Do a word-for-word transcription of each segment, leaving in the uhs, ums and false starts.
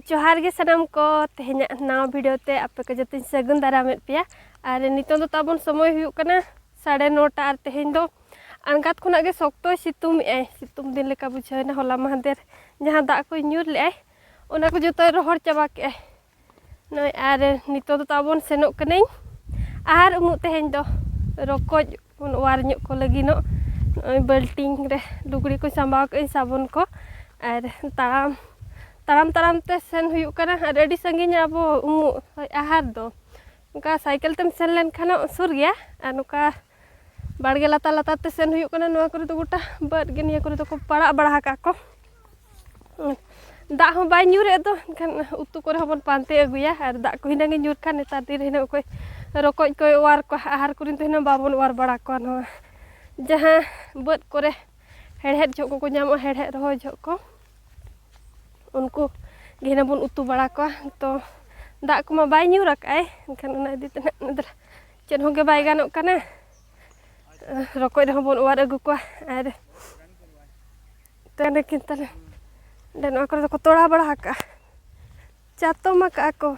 ᱡᱚᱦᱟᱨ ᱜᱮ ᱥᱟᱱᱟᱢ ᱠᱚ᱾ ᱛᱮᱦᱮᱧᱟᱜ ᱱᱟᱣᱟ ᱵᱷᱤᱰᱤᱭᱳ ᱛᱮ ᱟᱯᱮ ᱠᱚ ᱡᱚᱛᱚᱧ ᱥᱟᱹᱜᱩᱱ ᱫᱟᱨᱟᱢᱮᱫ ᱯᱮᱭᱟ᱾ ᱟᱨ ᱱᱤᱛᱚᱝ ᱫᱚ ᱛᱟᱵᱚᱱ ᱥᱚᱢᱚᱭ ᱦᱩᱭᱩᱜ ᱠᱟᱱᱟ ᱥᱟᱲᱮ ᱱᱚᱴᱟ᱾ ᱟᱨ ᱛᱮᱦᱮᱧ ᱫᱚ ᱟᱬᱜᱟᱛ ᱠᱷᱚᱱᱟᱜ ᱜᱮ ᱥᱚᱠᱛᱚᱭ ᱥᱤᱛᱩᱝ ᱮᱜᱼᱟᱭ᱾ ᱥᱤᱛᱩᱝ ᱫᱤᱱ ᱞᱮᱠᱟ ᱵᱩᱡᱷᱟᱹᱣ ᱮᱱᱟ᱾ ᱦᱚᱞᱟ ᱢᱟᱦᱫᱮᱨ ᱡᱟᱦᱟᱸ ᱫᱟᱜ ᱠᱚᱭ ᱧᱩᱨ ᱞᱮᱜᱼᱟᱭ, ᱚᱱᱟ ᱠᱚ ᱡᱚᱛᱚᱭ ᱨᱚᱦᱚᱲ ᱪᱟᱵᱟ ᱠᱮᱜᱼᱟᱭ᱾ ᱱᱚᱜᱼᱚᱭ, ᱟᱨ ᱱᱤᱛᱚᱜ ᱫᱚ ᱛᱟᱵᱚᱱ ᱥᱮᱱᱚᱜ ᱠᱟᱹᱱᱟᱹᱧ ᱟᱦᱟᱨ ᱩᱢᱩᱜ᱾ ᱛᱮᱦᱮᱧ ᱫᱚ ᱨᱚᱠᱚᱡ ᱵᱚᱱ ᱚᱣᱟᱨ ᱧᱚᱜ ᱠᱚ ᱞᱟᱹᱜᱤᱫ᱾ ᱱᱚᱜᱼᱚᱭ ᱵᱟᱹᱞᱴᱤᱱ ᱨᱮ ᱞᱩᱜᱽᱲᱤ ᱠᱚ ᱥᱟᱢᱵᱟᱣ ᱠᱟᱜᱼᱟᱹᱧ, ᱥᱟᱵᱚᱱ ᱠᱚ, ᱟᱨ ᱛᱟᱲᱟᱢ ᱛᱟᱲᱟᱢ ᱛᱟᱲᱟᱢ ᱛᱮ ᱥᱮᱱ ᱦᱩᱭᱩᱜ ᱠᱟᱱᱟ᱾ ᱟᱨ ᱟᱹᱰᱤ ᱥᱟᱺᱜᱤᱧᱟ ᱟᱵᱚ ᱩᱢᱩᱜ, ᱦᱳᱭ, ᱟᱦᱟᱨ ᱫᱚ᱾ ᱚᱱᱠᱟ ᱥᱟᱭᱠᱮᱞ ᱛᱮᱢ ᱥᱮᱱ ᱞᱮᱱᱠᱷᱟᱱ ᱥᱩᱨ ᱜᱮᱭᱟ, ᱟᱨ ᱱᱚᱝᱠᱟ ᱵᱟᱲᱜᱮ ᱞᱟᱛᱟᱨ ᱞᱟᱛᱟᱨ ᱛᱮ ᱥᱮᱱ ᱦᱩᱭᱩᱜ ᱠᱟᱱᱟ᱾ ᱱᱚᱣᱟ ᱠᱚᱨᱮ ᱫᱚ ᱜᱚᱴᱟ ᱵᱟᱹᱫᱽ ᱜᱮ, ᱱᱤᱭᱟᱹ ᱠᱚᱨᱮ ᱫᱚᱠᱚ ᱯᱟᱲᱟᱜ ᱵᱟᱲᱟ ᱟᱠᱟᱫ ᱠᱚ᱾ ᱫᱟᱜ ᱦᱚᱸ ᱵᱟᱭ ᱧᱩᱨᱮᱫ ᱫᱚ, ᱮᱱᱠᱷᱟᱱ ᱩᱛᱩ ᱠᱚᱨᱮ ᱦᱚᱸᱵᱚᱱ ᱯᱟᱱᱛᱮ ᱟᱹᱜᱩᱭᱟ᱾ ᱟᱨ ᱫᱟᱜ ᱠᱚ ᱦᱤᱱᱟᱹᱝ ᱜᱮ ᱧᱩᱨ ᱠᱷᱟᱱ, ᱱᱮᱛᱟᱨ ᱫᱤᱱ ᱨᱮ ᱦᱤᱱᱟᱹᱝ ᱚᱠᱚᱭ ᱨᱚᱠᱚᱡ ᱠᱚᱭ ᱚᱣᱟᱨ ᱠᱚᱣᱟ, ᱟᱦᱟᱨ ᱠᱚᱨᱮᱱ ᱫᱚ ᱦᱤᱱᱟᱹᱝ ᱵᱟᱵᱚᱱ ᱚᱣᱟᱨ ᱵᱟᱲᱟ ᱠᱚᱣᱟ᱾ ᱱᱚᱣᱟ ᱡᱟᱦᱟᱸ ᱵᱟᱹᱫᱽ ᱠᱚᱨᱮ ᱦᱮᱲᱦᱮᱫ ᱡᱚᱦᱚᱜ ᱠᱚᱠᱚ ᱧᱟᱢᱚᱜᱼᱟ, ᱦᱮᱲᱦᱮᱫ ᱨᱚᱦᱚᱭ ᱡᱚᱦᱚᱜ ᱠᱚ, ᱩᱱᱠᱩ ᱜᱮ ᱦᱤᱱᱟᱹᱝ ᱵᱚᱱ ᱩᱛᱩ ᱵᱟᱲᱟ ᱠᱚᱣᱟ᱾ ᱛᱚ, ᱫᱟᱜ ᱠᱚᱢᱟ ᱵᱟᱭ ᱧᱩᱨ ᱟᱠᱟᱫᱼᱟᱭ, ᱮᱱᱠᱷᱟᱱ ᱚᱱᱟ ᱤᱫᱤ ᱛᱮ ᱱᱟᱦᱟᱜ ᱱᱚᱣᱟ ᱫᱚ ᱪᱮᱫ ᱦᱚᱸ ᱜᱮ ᱵᱟᱭ ᱜᱟᱱᱚᱜ ᱠᱟᱱᱟ᱾ ᱨᱚᱠᱚᱡ ᱨᱮᱦᱚᱸ ᱵᱚᱱ ᱚᱣᱟᱨ ᱟᱹᱜᱩ ᱠᱚᱣᱟ᱾ ᱟᱨ ᱛᱟᱦᱞᱮ ᱠᱤᱱ ᱛᱟᱦᱞᱮ ᱚᱸᱰᱮ ᱱᱚᱣᱟ ᱠᱚᱨᱮ ᱫᱚᱠᱚ ᱛᱚᱲᱟ ᱵᱟᱲᱟ ᱟᱠᱟᱜᱼᱟ, ᱪᱟᱛᱚᱢ ᱟᱠᱟᱜᱼᱟ ᱠᱚ᱾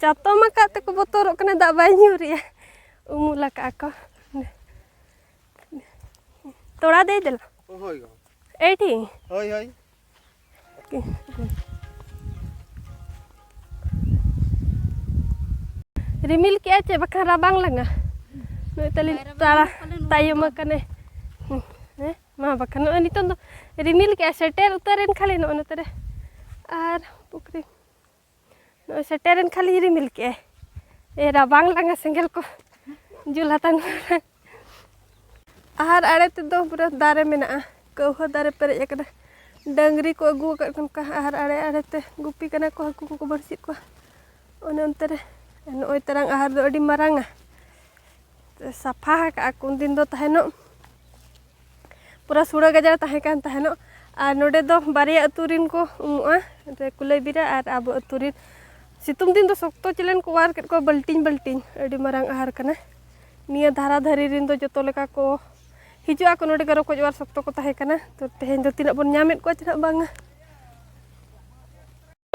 ᱪᱟᱛᱚᱢ ᱟᱠᱟᱫ ᱛᱮᱠᱚ ᱵᱚᱛᱚᱨᱚᱜ ᱠᱟᱱᱟ, ᱫᱟᱜ ᱵᱟᱭ ᱧᱩᱨᱮᱜᱼᱟ᱾ ᱩᱢᱩᱞ ᱟᱠᱟᱜᱼᱟ ᱠᱚ᱾ ᱛᱚᱲᱟ ᱫᱮᱡ ᱫᱮᱞᱟ᱾ ᱦᱳᱭ ᱜᱚ᱾ ᱮᱭᱴᱤ᱾ ᱦᱳᱭ, ᱦᱳᱭ᱾ ᱨᱤᱢᱤᱞ ᱠᱮᱜᱼᱟ ᱪᱮ ᱵᱟᱠᱷᱟᱱ ᱨᱟᱵᱟᱝ ᱞᱟᱝᱟ? ᱱᱩᱭ ᱛᱟᱹᱞᱤᱧ ᱵᱟᱭ ᱨᱟᱵᱟᱝ ᱛᱟᱲᱟ ᱠᱟᱱᱟ, ᱯᱟᱞᱮᱱ ᱛᱟᱭᱚᱢ ᱩᱰᱩᱠᱚᱜᱼᱟ᱾ ᱟᱠᱟᱱᱮ᱾ ᱦᱮᱸ, ᱢᱟ ᱵᱟᱠᱷᱟᱱ ᱱᱚᱜᱼᱚᱭ ᱱᱤᱛᱚᱝ ᱫᱚ ᱨᱤᱢᱤᱞ ᱠᱮᱜᱼᱟ, ᱥᱮᱴᱮᱨ ᱩᱛᱟᱹᱨᱮᱱ ᱠᱷᱟᱹᱞᱤ ᱱᱚᱜᱼᱚᱭ ᱱᱚᱛᱮ ᱨᱮ᱾ ᱟᱨ ᱯᱩᱠᱷᱨᱤ ᱱᱚᱜᱼᱚᱭ ᱥᱮᱴᱮᱨᱮᱱ ᱠᱷᱟᱹᱞᱤ ᱨᱤᱢᱤᱞ ᱠᱮᱜᱼᱟᱭ᱾ ᱮ, ᱨᱟᱵᱟᱝ ᱞᱟᱝᱟ ᱥᱮᱸᱜᱮᱞ ᱠᱚ ᱡᱩᱞ ᱦᱟᱛᱟᱲ ᱠᱟᱱᱟ᱾ ᱟᱦᱟᱨ ᱟᱲᱮ ᱛᱮᱫᱚ ᱯᱩᱨᱟᱹ ᱫᱟᱨᱮ ᱢᱮᱱᱟᱜᱼᱟ, ᱠᱟᱹᱣᱦᱟᱹ ᱫᱟᱨᱮ ᱯᱮᱨᱮᱡ ᱟᱠᱟᱱᱟ᱾ ᱰᱟᱹᱝᱨᱤ ᱠᱚ ᱟᱹᱜᱩ ᱟᱠᱟᱫ ᱠᱚᱣᱟ ᱱᱚᱝᱠᱟ ᱟᱦᱟᱨ ᱟᱲᱮ ᱟᱲᱮ ᱛᱮ ᱜᱩᱯᱤ ᱠᱟᱱᱟ ᱠᱚ, ᱦᱟᱹᱠᱩ ᱠᱚᱠᱚ ᱵᱟᱹᱲᱥᱤᱭᱮᱫ ᱠᱚᱣᱟ᱾ ᱚᱱᱮ ᱚᱱᱛᱮ ᱨᱮ ᱱᱚᱜᱼᱚᱭ ᱛᱟᱨᱟᱝ ᱟᱦᱟᱨ ᱫᱚ ᱟᱹᱰᱤ ᱢᱟᱨᱟᱝᱟ, ᱥᱟᱯᱷᱟ ᱟᱠᱟᱫᱼᱟ ᱠᱚ᱾ ᱩᱱᱫᱤᱱ ᱫᱚ ᱛᱟᱦᱮᱱᱚᱜ ᱯᱩᱨᱟᱹ ᱥᱩᱲᱟᱹ ᱜᱟᱡᱟᱲ ᱛᱟᱦᱮᱸ ᱠᱟᱱ ᱛᱟᱦᱮᱱᱚᱜ᱾ ᱟᱨ ᱱᱚᱰᱮ ᱫᱚ ᱵᱟᱨᱭᱟ ᱟᱹᱛᱩ ᱨᱤᱱ ᱠᱚ ᱩᱢᱩᱜᱼᱟ, ᱱᱚᱰᱮ ᱠᱩᱞᱟᱹᱭ ᱵᱤᱨᱟ ᱟᱨ ᱟᱵᱚ ᱟᱹᱛᱩ ᱨᱤᱱ᱾ ᱥᱤᱛᱩᱝ ᱫᱤᱱ ᱫᱚ ᱥᱚᱠᱛᱚ ᱪᱮᱞᱮᱱ ᱠᱚ ᱚᱣᱟᱨ ᱠᱮᱫ ᱠᱚᱣᱟ, ᱵᱟᱹᱞᱴᱤᱱ ᱵᱟᱹᱞᱴᱤᱱ᱾ ᱟᱹᱰᱤ ᱢᱟᱨᱟᱝ ᱟᱦᱟᱨ ᱠᱟᱱᱟ᱾ ᱱᱤᱭᱟᱹ ᱫᱷᱟᱨᱟ ᱫᱷᱟᱨᱮ ᱨᱤᱱ ᱫᱚ ᱡᱚᱛᱚ ᱞᱮᱠᱟ ᱠᱚ ᱦᱤᱡᱩᱜ ᱟᱠᱚ, ᱱᱚᱰᱮ ᱜᱮ ᱨᱚᱠᱚᱡ ᱚᱣᱟᱨ ᱥᱚᱠᱛᱚ ᱠᱚ ᱛᱟᱦᱮᱸ ᱠᱟᱱᱟ᱾ ᱛᱚ, ᱛᱮᱦᱮᱧ ᱫᱚ ᱛᱤᱱᱟᱹᱜ ᱵᱚᱱ ᱧᱟᱢᱮᱫ ᱠᱚᱣᱟ ᱪᱮ ᱱᱟᱦᱟᱜ ᱵᱟᱝᱟ᱾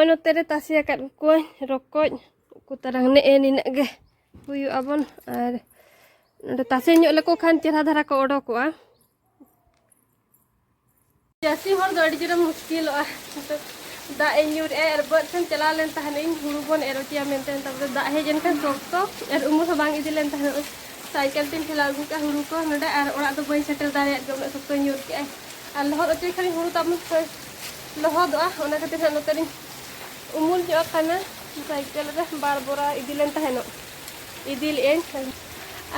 ᱱᱚᱛᱮ ᱨᱮ ᱛᱟᱥᱮ ᱟᱠᱟᱫ ᱠᱚᱣᱟᱧ ᱨᱚᱠᱚᱡ᱾ ᱩᱱᱠᱩ ᱛᱟᱨᱟᱝ ᱱᱮᱜᱼᱮ ᱱᱤᱱᱟᱹᱜ ᱜᱮ ᱦᱩᱭᱩᱜ ᱟᱵᱚᱱ᱾ ᱟᱨ ᱱᱚᱰᱮ ᱛᱟᱥᱮ ᱧᱚᱜ ᱞᱮᱠᱚ ᱠᱷᱟᱱ ᱪᱮᱦᱨᱟ ᱫᱷᱟᱨᱟ ᱠᱚ ᱚᱰᱚᱠᱚᱜᱼᱟ᱾ ᱪᱟᱹᱥᱤ ᱦᱚᱲ ᱫᱚ ᱟᱹᱰᱤ ᱡᱳᱨᱮᱢ ᱢᱩᱥᱠᱤᱞᱚᱜᱼᱟ᱾ ᱱᱤᱛᱚᱜ ᱫᱟᱜ ᱮ ᱧᱩᱨᱮᱜᱼᱟ ᱟᱨ ᱵᱟᱹᱫᱽ ᱥᱮᱱ ᱪᱟᱞᱟᱣ ᱞᱮᱱ ᱛᱟᱦᱮᱱᱟᱹᱧ ᱦᱩᱲᱩ ᱵᱚᱱ ᱮᱨ ᱦᱚᱪᱚᱭᱟ ᱢᱮᱱᱛᱮ, ᱛᱟᱨᱯᱚᱨᱮ ᱫᱟᱜ ᱦᱮᱡ ᱮᱱ ᱠᱷᱟᱱ ᱥᱚᱠᱛᱚ ᱟᱨ ᱩᱢᱩᱞ ᱦᱚᱸ ᱵᱟᱝ ᱤᱫᱤ ᱞᱮᱱ ᱛᱟᱦᱮᱱᱚᱜ᱾ ᱥᱟᱭᱠᱮᱞ ᱛᱤᱧ ᱴᱷᱮᱞᱟᱣ ᱟᱹᱜᱩ ᱠᱮᱜᱼᱟ ᱦᱩᱲᱩ ᱠᱚ ᱱᱚᱰᱮ, ᱟᱨ ᱚᱲᱟᱜ ᱫᱚ ᱵᱟᱹᱧ ᱥᱮᱴᱮᱨ ᱫᱟᱲᱮᱭᱟᱜ ᱜᱮᱭᱟ, ᱩᱱᱟᱹᱜ ᱥᱚᱠᱛᱚᱭ ᱧᱩᱨ ᱠᱮᱜᱼᱟᱭ᱾ ᱟᱨ ᱞᱚᱦᱚᱫ ᱦᱚᱪᱚᱭ ᱠᱷᱟᱱᱤᱧ ᱦᱩᱲᱩ ᱛᱟᱵᱚᱱ ᱞᱚᱦᱚᱫᱚᱜᱼᱟ, ᱚᱱᱟ ᱠᱷᱟᱹᱛᱤᱨ ᱦᱟᱸᱜ ᱱᱚᱛᱮ ᱨᱤᱧ ᱩᱢᱩᱞ ᱧᱚᱜ ᱟᱠᱟᱱᱟ᱾ ᱥᱟᱭᱠᱮᱞ ᱨᱮ ᱵᱟᱨ ᱵᱚᱨᱟ ᱤᱫᱤ ᱞᱮᱱ ᱛᱟᱦᱮᱱᱚᱜ, ᱤᱫᱤ ᱞᱮᱜᱼᱟᱹᱧ᱾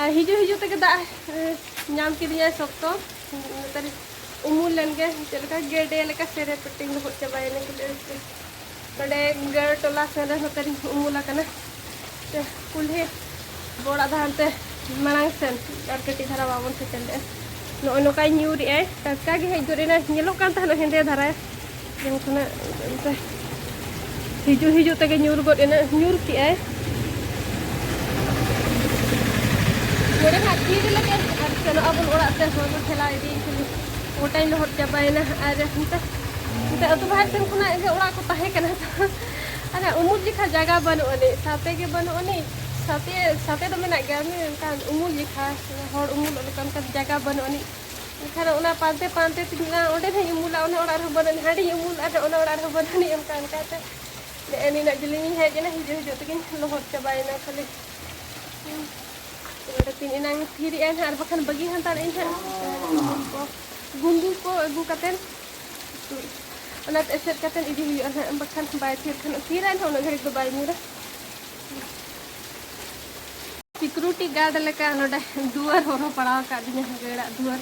ᱟᱨ ᱦᱤᱡᱩᱜ ᱦᱤᱡᱩᱜ ᱛᱮᱜᱮ ᱫᱟᱜ ᱮ, ᱧᱟᱢ ᱠᱤᱫᱤᱧᱟᱭ ᱥᱚᱠᱛᱚ᱾ ᱱᱚᱛᱮ ᱨᱮ ᱩᱢᱩᱞ ᱞᱮᱱ ᱜᱮ, ᱪᱮᱫ ᱞᱮᱠᱟ ᱜᱮᱰᱮ ᱞᱮᱠᱟ ᱥᱮᱨᱮ ᱯᱮᱴᱮᱧ ᱞᱚᱦᱚᱫ ᱪᱟᱵᱟᱭᱮᱱᱟ᱾ ᱱᱚᱰᱮ ᱜᱟᱹᱲ ᱴᱚᱞᱟ ᱥᱮᱱ ᱨᱮ ᱱᱚᱛᱮ ᱨᱤᱧ ᱩᱢᱩᱞ ᱟᱠᱟᱱᱟ᱾ ᱛᱮ ᱠᱩᱞᱦᱤ ᱵᱚᱲ ᱟᱫᱷᱟ ᱦᱟᱱᱛᱮ ᱢᱟᱲᱟᱝ ᱥᱮᱱ ᱟᱨ ᱠᱟᱹᱴᱤᱡ ᱫᱷᱟᱨᱟ ᱵᱟᱵᱚᱱ ᱥᱮᱴᱮᱨ ᱞᱮᱜᱼᱟ᱾ ᱱᱚᱜᱼᱚᱭ ᱱᱚᱝᱠᱟᱭ ᱧᱩᱨᱮᱜᱼᱟᱭ, ᱴᱟᱴᱠᱟ ᱜᱮ ᱦᱮᱡ ᱜᱚᱫ ᱮᱱᱟ, ᱧᱮᱞᱚᱜ ᱠᱟᱱ ᱛᱟᱦᱮᱱᱟ ᱦᱮᱸᱫᱮ ᱫᱷᱟᱨᱟ᱾ ᱡᱚᱠᱷᱚᱱ ᱚᱱᱛᱮ ᱦᱤᱡᱩᱜ ᱦᱤᱡᱩᱜ ᱛᱮᱜᱮ ᱧᱩᱨ ᱜᱚᱫ ᱮᱱᱟ, ᱧᱩᱨ ᱠᱮᱜᱼᱟᱭ᱾ ᱱᱚᱰᱮ ᱦᱟᱸᱜ ᱛᱷᱤᱨ ᱞᱮᱜᱮ ᱟᱨ ᱥᱮᱱᱚᱜ ᱟᱵᱚᱱ ᱚᱲᱟᱜ ᱛᱮ᱾ ᱦᱚᱲ ᱠᱚ ᱴᱷᱮᱞᱟᱣ ᱤᱫᱤᱭᱮᱫ ᱠᱷᱟᱹᱞᱤ ᱜᱚᱴᱟᱧ ᱞᱚᱦᱚᱫ ᱪᱟᱵᱟᱭᱮᱱᱟ᱾ ᱟᱨ ᱱᱚᱛᱮ ᱱᱚᱛᱮ ᱟᱹᱛᱩ ᱵᱟᱦᱮᱨ ᱥᱮᱱ ᱠᱷᱚᱱᱟᱜ ᱜᱮ ᱚᱲᱟᱜ ᱠᱚ ᱛᱟᱦᱮᱸ ᱠᱟᱱᱟ᱾ ᱟᱨ ᱩᱢᱩᱞ ᱡᱮᱠᱷᱟ ᱡᱟᱭᱜᱟ ᱵᱟᱹᱱᱩᱜ ᱟᱹᱱᱤᱡ, ᱥᱟᱛᱮ ᱜᱮ ᱵᱟᱹᱱᱩᱜ ᱟᱹᱱᱤᱡ, ᱥᱟᱛᱮ ᱥᱟᱛᱮ ᱫᱚ ᱢᱮᱱᱟᱜ ᱜᱮᱭᱟ, ᱢᱮᱱᱠᱷᱟᱱ ᱩᱢᱩᱞ ᱡᱮᱠᱷᱟ ᱦᱚᱲ ᱩᱢᱩᱞ ᱚᱱᱠᱟ ᱚᱱᱠᱟ ᱡᱟᱭᱜᱟ ᱵᱟᱹᱱᱩᱜ ᱟᱹᱱᱤᱡ᱾ ᱮᱱᱠᱷᱟᱱ ᱚᱱᱟ ᱯᱟᱱᱛᱮ ᱯᱟᱱᱛᱮ ᱛᱤᱧ ᱚᱸᱰᱮ ᱦᱚᱸᱧ ᱩᱢᱩᱞᱟ, ᱚᱱᱟ ᱚᱲᱟᱜ ᱨᱮᱦᱚᱸ ᱵᱟᱹᱱᱩᱜ ᱟᱹᱱᱤᱡ, ᱦᱟᱸᱰᱮᱧ ᱩᱢᱩᱞ ᱟᱨ ᱚᱱᱟ ᱚᱲᱟᱜ ᱨᱮᱦᱚᱸ ᱵᱟᱹᱱᱩᱜ ᱟᱹᱱᱤᱡ, ᱚᱱᱠᱟ ᱚᱱᱠᱟᱛᱮ ᱱᱮᱜᱼᱮ ᱱᱤᱱᱟᱹᱜ ᱡᱤᱞᱤᱧ ᱦᱮᱡ ᱮᱱᱟ, ᱦᱤᱡᱩᱜ ᱦᱤᱡᱩᱜ ᱛᱮᱜᱮᱧ ᱞᱚᱦᱚᱫ ᱪᱟᱵᱟᱭᱮᱱᱟ ᱠᱷᱟᱹᱞᱤ᱾ ᱦᱩᱸ᱾ ᱱᱚᱰᱮ ᱛᱤᱱ ᱮᱱᱟᱝ ᱛᱷᱤᱨᱮᱜᱼᱟᱭ ᱱᱟᱦᱟᱜ, ᱟᱨ ᱵᱟᱠᱷᱟᱱ ᱵᱟᱹᱜᱤ ᱦᱟᱛᱟᱲᱮᱜᱼᱟᱹᱧ ᱦᱟᱸᱜ᱾ ᱩᱢᱩᱞ ᱠᱚ, ᱜᱩᱸᱰᱤ ᱠᱚ ᱟᱹᱜᱩ ᱠᱟᱛᱮᱫ, ᱚᱱᱟᱛᱮ ᱮᱥᱮᱫ ᱠᱟᱛᱮᱫ ᱤᱫᱤ ᱦᱩᱭᱩᱜᱼᱟ ᱱᱟᱦᱟᱜ, ᱵᱟᱠᱷᱟᱱ ᱵᱟᱭ ᱛᱷᱤᱨ ᱠᱷᱟᱱ, ᱛᱷᱤᱨᱟᱭ ᱱᱟᱦᱟᱜ, ᱩᱱᱟᱹᱜ ᱜᱷᱟᱹᱲᱤᱡ ᱫᱚ ᱵᱟᱭ ᱧᱩᱨᱟ᱾ ᱥᱤᱠᱩᱨᱤᱴᱤ ᱜᱟᱨᱰ ᱞᱮᱠᱟ ᱱᱚᱰᱮ ᱫᱩᱣᱟᱹᱨ ᱦᱚᱨᱦᱚ ᱯᱟᱲᱟᱣ ᱟᱠᱟᱫᱤᱧᱟ, ᱜᱟᱹᱭᱟᱲᱟᱜ ᱫᱩᱣᱟᱹᱨ᱾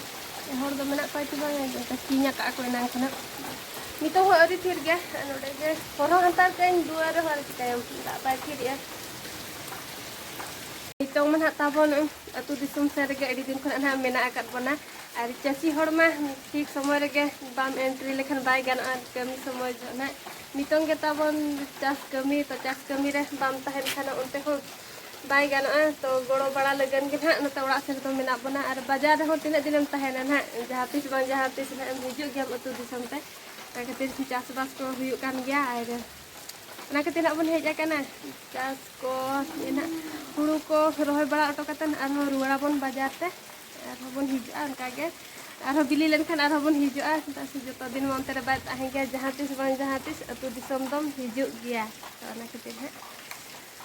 ᱦᱚᱲ ᱫᱚ ᱢᱮᱱᱟᱜ ᱠᱚᱣᱟ ᱪᱮ ᱵᱟᱝ, ᱚᱱᱠᱟ ᱥᱤᱧ ᱟᱠᱟᱫ ᱠᱚ ᱮᱱᱟᱝ ᱠᱷᱚᱱᱟᱜ᱾ ᱱᱤᱛᱚᱜ ᱦᱚᱸ ᱟᱹᱣᱨᱤ ᱛᱷᱤᱨ ᱜᱮᱭᱟ᱾ ᱱᱚᱰᱮ ᱜᱮ ᱦᱚᱨᱦᱚ ᱦᱟᱛᱟᱲ ᱠᱟᱜᱼᱟᱹᱧ ᱫᱩᱣᱟᱹᱨ ᱨᱮᱦᱚᱸ, ᱟᱨ ᱪᱤᱠᱟᱹᱭᱟᱢ, ᱫᱟᱜ ᱵᱟᱭ ᱛᱷᱤᱨᱮᱜᱼᱟ᱾ ᱱᱤᱛᱚᱝ ᱢᱟ ᱱᱟᱦᱟᱜ ᱛᱟᱵᱚᱱ ᱟᱹᱛᱩ ᱫᱤᱥᱚᱢ ᱥᱮᱱ ᱨᱮᱜᱮ ᱟᱹᱰᱤ ᱫᱤᱱ ᱠᱷᱚᱱᱟᱜ ᱱᱟᱦᱟᱜ ᱢᱮᱱᱟᱜ ᱟᱠᱟᱫ ᱵᱚᱱᱟ᱾ ᱟᱨ ᱪᱟᱹᱥᱤ ᱦᱚᱲ ᱢᱟ ᱴᱷᱤᱠ ᱥᱚᱢᱚᱭ ᱨᱮᱜᱮ ᱵᱟᱢ ᱮᱱᱴᱨᱤ ᱞᱮᱠᱷᱟᱱ ᱵᱟᱭ ᱜᱟᱱᱚᱜᱼᱟ ᱠᱟᱹᱢᱤ ᱥᱚᱢᱚᱭ ᱡᱚᱦᱚᱜ ᱱᱟᱦᱟᱜ᱾ ᱱᱤᱛᱚᱝ ᱜᱮ ᱛᱟᱵᱚᱱ ᱪᱟᱥ ᱠᱟᱹᱢᱤ, ᱛᱚ ᱪᱟᱥ ᱠᱟᱹᱢᱤ ᱨᱮ ᱵᱟᱢ ᱛᱟᱦᱮᱱ ᱠᱷᱟᱱ ᱚᱱᱛᱮ ᱦᱚᱸ ᱵᱟᱭ ᱜᱟᱱᱚᱜᱼᱟ᱾ ᱛᱚ ᱜᱚᱲᱚ ᱵᱟᱲᱟ ᱞᱟᱹᱜᱤᱫ ᱜᱮ ᱱᱟᱦᱟᱜ ᱱᱚᱛᱮ ᱚᱲᱟᱜ ᱥᱮᱫ ᱨᱮᱫᱚ ᱢᱮᱱᱟᱜ ᱵᱚᱱᱟ᱾ ᱟᱨ ᱵᱟᱡᱟᱨ ᱨᱮᱦᱚᱸ ᱛᱤᱱᱟᱹᱜ ᱫᱤᱱᱮᱢ ᱛᱟᱦᱮᱱᱟ ᱱᱟᱦᱟᱜ, ᱡᱟᱦᱟᱸ ᱛᱤᱥ ᱵᱟᱝ ᱡᱟᱦᱟᱸ ᱛᱤᱥ ᱱᱟᱦᱟᱜ ᱮᱢ ᱦᱤᱡᱩᱜ ᱜᱮᱭᱟᱢ ᱟᱹᱛᱩ ᱫᱤᱥᱚᱢ ᱛᱮ᱾ ᱚᱱᱟ ᱠᱷᱟᱹᱛᱤᱨ ᱪᱟᱥᱵᱟᱥ ᱠᱚ ᱦᱩᱭᱩᱜ ᱠᱟᱱ ᱜᱮᱭᱟ᱾ ᱟᱨ ᱚᱱᱟ ᱠᱷᱟᱹᱛᱤᱨ ᱦᱟᱸᱜ ᱵᱚᱱ ᱦᱮᱡ ᱟᱠᱟᱱᱟ ᱪᱟᱥ ᱠᱚ, ᱤᱭᱟᱹ ᱱᱟᱜ ᱦᱩᱲᱩ ᱠᱚ ᱨᱚᱦᱚᱭ ᱵᱟᱲᱟ ᱦᱚᱴᱚ ᱠᱟᱛᱮ ᱟᱨᱦᱚᱸ ᱨᱩᱣᱟᱹᱲ ᱟᱵᱚᱱ ᱵᱟᱡᱟᱨ ᱛᱮ, ᱟᱨᱦᱚᱸ ᱵᱚᱱ ᱦᱤᱡᱩᱜᱼᱟ ᱚᱱᱠᱟ ᱜᱮ᱾ ᱟᱨᱦᱚᱸ ᱵᱤᱞᱤ ᱞᱮᱱᱠᱷᱟᱱ ᱟᱨᱦᱚᱸ ᱵᱚᱱ ᱦᱤᱡᱩᱜᱼᱟ, ᱪᱮᱫᱟᱜ ᱥᱮ ᱡᱚᱛᱚ ᱫᱤᱱ ᱢᱟ ᱚᱱᱛᱮ ᱨᱮ ᱵᱟᱭ ᱛᱟᱦᱮᱸ ᱜᱮᱭᱟ, ᱡᱟᱦᱟᱸ ᱛᱤᱥ ᱵᱟᱝ ᱡᱟᱦᱟᱸ ᱛᱤᱥ ᱟᱹᱛᱩ ᱫᱤᱥᱚᱢ ᱫᱚᱢ ᱦᱤᱡᱩᱜ ᱜᱮᱭᱟ᱾ ᱛᱚ ᱚᱱᱟ ᱠᱷᱟᱹᱛᱤᱨ ᱦᱟᱸᱜ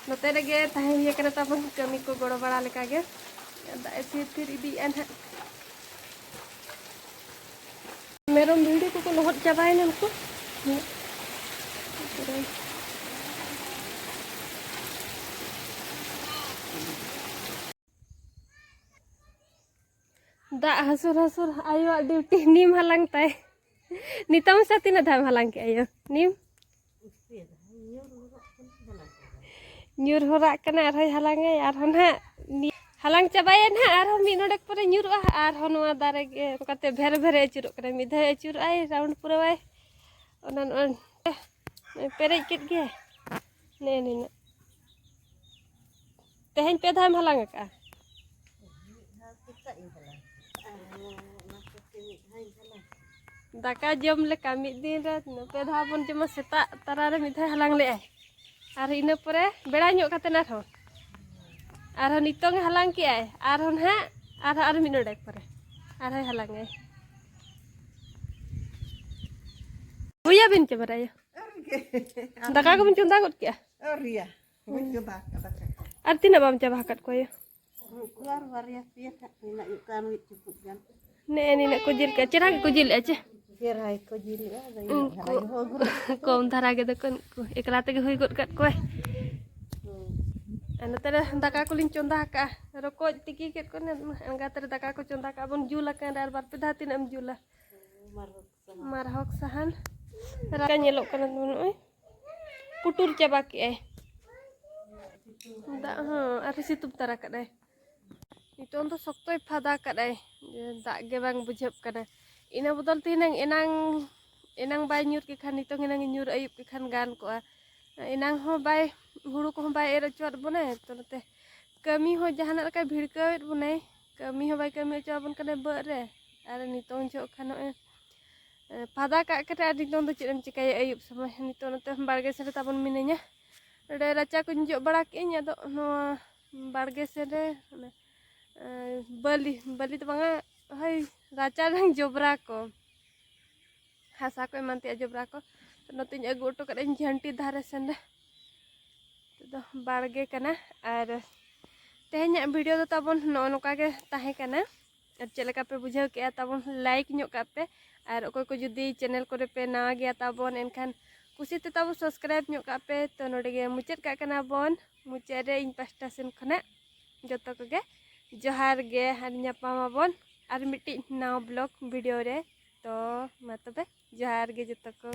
ᱱᱚᱛᱮ ᱨᱮᱜᱮ ᱛᱟᱦᱮᱸ ᱦᱩᱭ ᱟᱠᱟᱱᱟ ᱛᱟᱵᱚᱱ, ᱠᱟᱹᱢᱤ ᱠᱚ ᱜᱚᱲᱚ ᱵᱟᱲᱟ ᱞᱮᱠᱟ ᱜᱮ᱾ ᱫᱟᱜ ᱮ ᱛᱷᱤᱨ ᱛᱷᱤᱨ ᱤᱫᱤᱭᱮᱫᱼᱟ ᱱᱟᱦᱟᱜ᱾ ᱢᱮᱨᱚᱢ ᱵᱷᱤᱲᱤ ᱠᱚᱠᱚ ᱞᱚᱦᱚᱫ ᱪᱟᱵᱟᱭᱮᱱᱟ ᱱᱩᱠᱩ᱾ ᱫᱟᱜ ᱦᱟᱹᱥᱩᱨ ᱦᱟᱹᱥᱩᱨ ᱟᱭᱳᱣᱟᱜ ᱰᱤᱭᱩᱴᱤ ᱱᱤᱢ ᱦᱟᱞᱟᱝ ᱛᱟᱭ᱾ ᱱᱤᱛᱚᱝ ᱥᱮ ᱛᱤᱱᱟᱹᱜ ᱫᱷᱟᱣ ᱮᱢ ᱦᱟᱞᱟᱝ ᱠᱮᱜᱼᱟ ᱭᱳ ᱱᱤᱢ? ᱧᱩᱨ ᱦᱚᱨᱟᱜ ᱠᱟᱱᱟ, ᱟᱨᱦᱚᱸᱭ ᱦᱟᱞᱟᱝᱟᱭ, ᱟᱨᱦᱚᱸ ᱱᱟᱦᱟᱜ ᱱᱤ-, ᱦᱟᱞᱟᱝ ᱪᱟᱵᱟᱭᱟ ᱱᱟᱦᱟᱜ, ᱟᱨᱦᱚᱸ ᱢᱤᱫ ᱰᱚᱸᱰᱮᱠ ᱯᱚᱨᱮ ᱧᱩᱨᱩᱜᱼᱟ, ᱟᱨᱦᱚᱸ ᱱᱚᱣᱟ ᱫᱟᱨᱮ ᱜᱮ ᱚᱱᱠᱟᱛᱮ ᱵᱷᱮᱨ ᱵᱷᱮᱨᱮ ᱟᱹᱪᱩᱨᱚᱜ ᱠᱟᱱᱟ᱾ ᱢᱤᱫ ᱫᱷᱟᱣ ᱟᱹᱪᱩᱨᱚᱜᱼᱟᱭ, ᱨᱟᱣᱩᱱᱰ ᱯᱩᱨᱟᱹᱣᱟᱭ, ᱚᱱᱟ ᱱᱚᱜᱼᱚᱭ ᱯᱮᱨᱮᱡ ᱠᱮᱫ ᱜᱮᱭᱟᱭ᱾ ᱱᱮᱜᱼᱮ ᱱᱤᱱᱟᱹᱜ᱾ ᱛᱮᱦᱮᱧ ᱯᱮ ᱫᱷᱟᱣᱮᱢ ᱦᱟᱞᱟᱝ ᱟᱠᱟᱜᱼᱟ? ᱢᱤᱫ ᱫᱷᱟᱣ ᱥᱮᱛᱟᱜ ᱤᱧ ᱦᱟᱞᱟᱝ ᱠᱮᱫᱟ᱾ ᱟᱨᱦᱚᱸ ᱚᱱᱟ ᱠᱚᱛᱮ ᱢᱤᱫ ᱫᱷᱟᱣ ᱤᱧ ᱦᱟᱞᱟᱝ ᱠᱮᱫᱟ᱾ ᱫᱟᱠᱟ ᱡᱚᱢ ᱞᱮᱠᱟ ᱢᱤᱫ ᱫᱤᱱ ᱨᱮ ᱯᱮ ᱫᱷᱟᱣ ᱵᱚᱱ ᱡᱚᱢᱟ᱾ ᱥᱮᱛᱟᱜ ᱛᱟᱨᱟ ᱨᱮ ᱢᱤᱫ ᱫᱷᱟᱣ ᱦᱟᱞᱟᱝ ᱞᱮᱜᱼᱟᱭ, ᱟᱨ ᱤᱱᱟᱹ ᱯᱚᱨᱮ ᱵᱮᱲᱟ ᱧᱚᱜ ᱠᱟᱛᱮ ᱟᱨᱦᱚᱸ, ᱟᱨᱦᱚᱸ ᱱᱤᱛᱚᱝ ᱮ ᱦᱟᱞᱟᱝ ᱠᱮᱜᱼᱟᱭ, ᱟᱨᱦᱚᱸ ᱱᱟᱦᱟᱜ ᱟᱨᱦᱚᱸ ᱟᱨ ᱢᱤᱫ ᱰᱚᱸᱰᱮᱠ ᱯᱚᱨᱮ ᱟᱨᱦᱚᱸᱭ ᱦᱟᱞᱟᱝᱟᱭ᱾ ᱦᱩᱭᱟᱵᱤᱱ ᱪᱮ ᱵᱟᱨᱟᱭᱟ? ᱟᱨ ᱜᱮ᱾ ᱫᱟᱠᱟ ᱠᱚᱵᱤᱱ ᱪᱚᱸᱫᱟ ᱜᱚᱫ ᱠᱮᱜᱼᱟ? ᱟᱹᱣᱨᱤᱭᱟ᱾ ᱵᱟᱹᱧ ᱪᱚᱸᱫᱟ ᱟᱠᱟᱫᱟ ᱫᱟᱠᱟ ᱠᱚ᱾ ᱟᱨ ᱛᱤᱱᱟᱹᱜ ᱵᱟᱢ ᱪᱟᱵᱟ ᱟᱠᱟᱫ ᱠᱚᱣᱟ ᱭᱳ? ᱩᱱᱠᱩ ᱟᱨ ᱵᱟᱨᱭᱟ ᱯᱮᱭᱟ ᱦᱟᱸᱜ ᱢᱮᱱᱟᱜ ᱠᱚᱣᱟ, ᱢᱤᱫ ᱪᱩᱯᱩᱫ ᱜᱟᱱ᱾ ᱱᱮᱜᱼᱮ ᱱᱤᱱᱟᱹᱜ ᱠᱚ ᱡᱤᱞ ᱠᱮᱜᱼᱟ, ᱪᱮᱦᱨᱟ ᱜᱮᱠᱚ ᱡᱤᱞᱮᱜᱼᱟ ᱪᱮ? ᱪᱮᱦᱨᱟ ᱜᱮᱠᱚ ᱡᱤᱞᱮᱜᱼᱟ, ᱟᱫᱚ ᱤᱱᱟᱹᱜ ᱫᱷᱟᱨᱟ ᱩᱱᱠᱩ ᱜᱮ ᱦᱚᱸ ᱟᱹᱜᱩ ᱞᱮᱫ ᱠᱚᱣᱟ᱾ ᱠᱚᱢ ᱫᱷᱟᱨᱟ ᱜᱮ ᱫᱚᱠᱚ ᱩᱱᱠᱩ ᱮᱠᱞᱟ ᱛᱮᱜᱮ ᱦᱩᱭ ᱜᱚᱫ ᱠᱟᱫ ᱠᱚᱣᱟᱭ᱾ ᱦᱩᱸ᱾ ᱟᱨ ᱱᱚᱛᱮ ᱨᱮ ᱫᱟᱠᱟ ᱠᱚᱞᱤᱧ ᱪᱚᱸᱫᱟ ᱟᱠᱟᱫᱼᱟ, ᱨᱚᱠᱚᱡ ᱛᱤᱠᱤ ᱠᱮᱫ ᱠᱚᱣᱟ, ᱮᱸᱜᱟᱛ ᱨᱮ ᱫᱟᱠᱟ ᱠᱚ ᱪᱚᱸᱫᱟ ᱠᱟᱜᱼᱟ ᱵᱚᱱ, ᱡᱩᱞ ᱟᱠᱟᱱ ᱨᱮ ᱟᱨ ᱵᱟᱨ ᱯᱮ ᱫᱷᱟᱣ ᱛᱤᱱᱟᱹᱜ ᱮᱢ ᱡᱩᱞᱟ? ᱢᱟᱨᱦᱚᱠ ᱥᱟᱦᱟᱱ᱾ ᱨᱟᱠᱟ ᱧᱮᱞᱚᱜ ᱠᱟᱱᱟ ᱱᱚᱜᱼᱚᱭ ᱯᱩᱴᱩᱨ ᱪᱟᱵᱟ ᱠᱮᱜᱼᱟᱭ᱾ ᱫᱟᱜ ᱦᱚᱸ ᱟᱨᱦᱚᱸ ᱥᱤᱛᱩᱝ ᱛᱟᱨᱟ ᱠᱟᱫᱟᱭ᱾ ᱱᱤᱛᱚᱝ ᱫᱚ ᱥᱚᱠᱛᱚᱭ ᱯᱷᱟᱫᱟ ᱠᱟᱫᱟᱭ, ᱡᱮ ᱫᱟᱜ ᱜᱮ ᱵᱟᱝ ᱵᱩᱡᱷᱟᱹᱜ ᱠᱟᱱᱟ᱾ ᱤᱱᱟᱹ ᱵᱚᱫᱚᱞ ᱛᱮ ᱦᱩᱱᱟᱹᱝ ᱮᱱᱟᱝ, ᱮᱱᱟᱝ ᱵᱟᱭ ᱧᱩᱨ ᱠᱮ ᱠᱷᱟᱱ, ᱱᱤᱛᱚᱝ ᱦᱩᱱᱟᱹᱝ ᱧᱩᱨ ᱟᱹᱭᱩᱵ ᱠᱮ ᱠᱷᱟᱱ ᱜᱟᱱ ᱠᱚᱜᱼᱟ᱾ ᱮᱱᱟᱝ ᱦᱚᱸ ᱵᱟᱭ, ᱦᱩᱲᱩ ᱠᱚᱦᱚᱸ ᱵᱟᱭ ᱮᱨ ᱦᱚᱪᱚᱣᱟᱫ ᱵᱚᱱᱟᱭ, ᱛᱚ ᱱᱚᱛᱮ ᱠᱟᱹᱢᱤ ᱦᱚᱸ ᱡᱟᱦᱟᱱᱟᱜ ᱞᱮᱠᱟᱭ ᱵᱷᱤᱲᱠᱟᱹᱣᱮᱫ ᱵᱚᱱᱟᱭ, ᱠᱟᱹᱢᱤ ᱦᱚᱸ ᱵᱟᱭ ᱠᱟᱹᱢᱤ ᱦᱚᱪᱚᱣᱟᱵᱚᱱ ᱠᱟᱱᱟᱭ ᱵᱟᱹᱫᱽ ᱨᱮ᱾ ᱟᱨ ᱱᱤᱛᱚᱝ ᱡᱚᱦᱚᱜ ᱠᱷᱟᱱ ᱱᱚᱜᱼᱚᱭ ᱯᱷᱟᱫᱟ ᱠᱟᱜ ᱠᱟᱱᱟ᱾ ᱟᱨ ᱱᱤᱛᱚᱝ ᱫᱚ ᱪᱮᱫ ᱮᱢ ᱪᱤᱠᱟᱹᱭᱟ ᱟᱹᱭᱩᱵ ᱥᱚᱢᱚᱭ? ᱱᱤᱛᱚᱜ ᱱᱚᱛᱮ ᱵᱟᱲᱜᱮ ᱥᱮᱫ ᱨᱮ ᱛᱟᱵᱚᱱ ᱢᱤᱱᱟᱹᱧᱟ᱾ ᱱᱚᱰᱮ ᱨᱟᱪᱟ ᱠᱚᱧ ᱡᱚᱜ ᱵᱟᱲᱟ ᱠᱮᱫᱟᱹᱧ, ᱟᱫᱚ ᱱᱚᱣᱟ ᱵᱟᱲᱜᱮ ᱥᱮᱫ ᱨᱮ ᱚᱱᱮ, ᱮ, ᱵᱟᱹᱞᱤ, ᱵᱟᱹᱞᱤ ᱫᱚ ᱵᱟᱝᱟ, ᱦᱳᱭ, ᱨᱟᱪᱟ ᱨᱮᱱᱟᱝ ᱡᱚᱵᱽᱨᱟ ᱠᱚ, ᱦᱟᱥᱟ ᱠᱚ ᱮᱢᱟᱱ ᱛᱮᱭᱟᱜ ᱡᱚᱵᱽᱨᱟ ᱠᱚ᱾ ᱛᱚ ᱱᱚᱛᱮᱧ ᱟᱹᱜᱩ ᱦᱚᱴᱚ ᱠᱟᱜᱼᱟᱹᱧ ᱡᱷᱟᱹᱱᱴᱤ ᱫᱷᱟᱨᱮ ᱥᱮᱱ ᱨᱮ᱾ ᱱᱤᱛᱚᱜ ᱫᱚ ᱵᱟᱲᱜᱮ ᱠᱟᱱᱟ᱾ ᱟᱨ ᱛᱮᱦᱮᱧᱟᱜ video ᱫᱚ ᱛᱟᱵᱚᱱ ᱱᱚᱜᱼᱚ ᱱᱚᱝᱠᱟ ᱜᱮ ᱛᱟᱦᱮᱸ ᱠᱟᱱᱟ᱾ ᱟᱨ ᱪᱮᱫ ᱞᱮᱠᱟ ᱯᱮ ᱵᱩᱡᱷᱟᱹᱣ ᱠᱮᱜᱼᱟ ᱛᱟᱵᱚᱱ, like ᱧᱚᱜ ᱠᱟᱜ ᱯᱮ᱾ ᱟᱨ ᱚᱠᱚᱭ ᱠᱚ ᱡᱩᱫᱤ channel ᱠᱚᱨᱮ ᱯᱮ ᱱᱟᱣᱟ ᱜᱮᱭᱟ ᱛᱟᱵᱚᱱ, ᱮᱱᱠᱷᱟᱱ ᱠᱩᱥᱤ ᱛᱮ ᱛᱟᱵᱚ subscribe ᱧᱚᱜ ᱠᱟᱜ ᱯᱮ᱾ ᱛᱚ ᱱᱚᱰᱮ ᱜᱮ ᱢᱩᱪᱟᱹᱫ ᱠᱟᱜ ᱠᱟᱱᱟ ᱵᱚᱱ᱾ ᱢᱩᱪᱟᱹᱫ ᱨᱮ ᱤᱧ ᱯᱟᱦᱴᱟ ᱥᱮᱱ ᱠᱷᱚᱱᱟᱜ ᱡᱚᱛᱚ ᱠᱚᱜᱮ ᱡᱚᱦᱟᱨ ᱜᱮ, ᱟᱨ ᱧᱟᱯᱟᱢ ᱟᱵᱚᱱ ᱟᱨ ᱢᱤᱫᱴᱤᱡ ᱱᱟᱣᱟ vlog video ᱨᱮ᱾ ᱛᱚ ᱢᱟ ᱛᱚᱵᱮ ᱡᱚᱦᱟᱨ ᱜᱮ ᱡᱚᱛᱚ ᱠᱚ᱾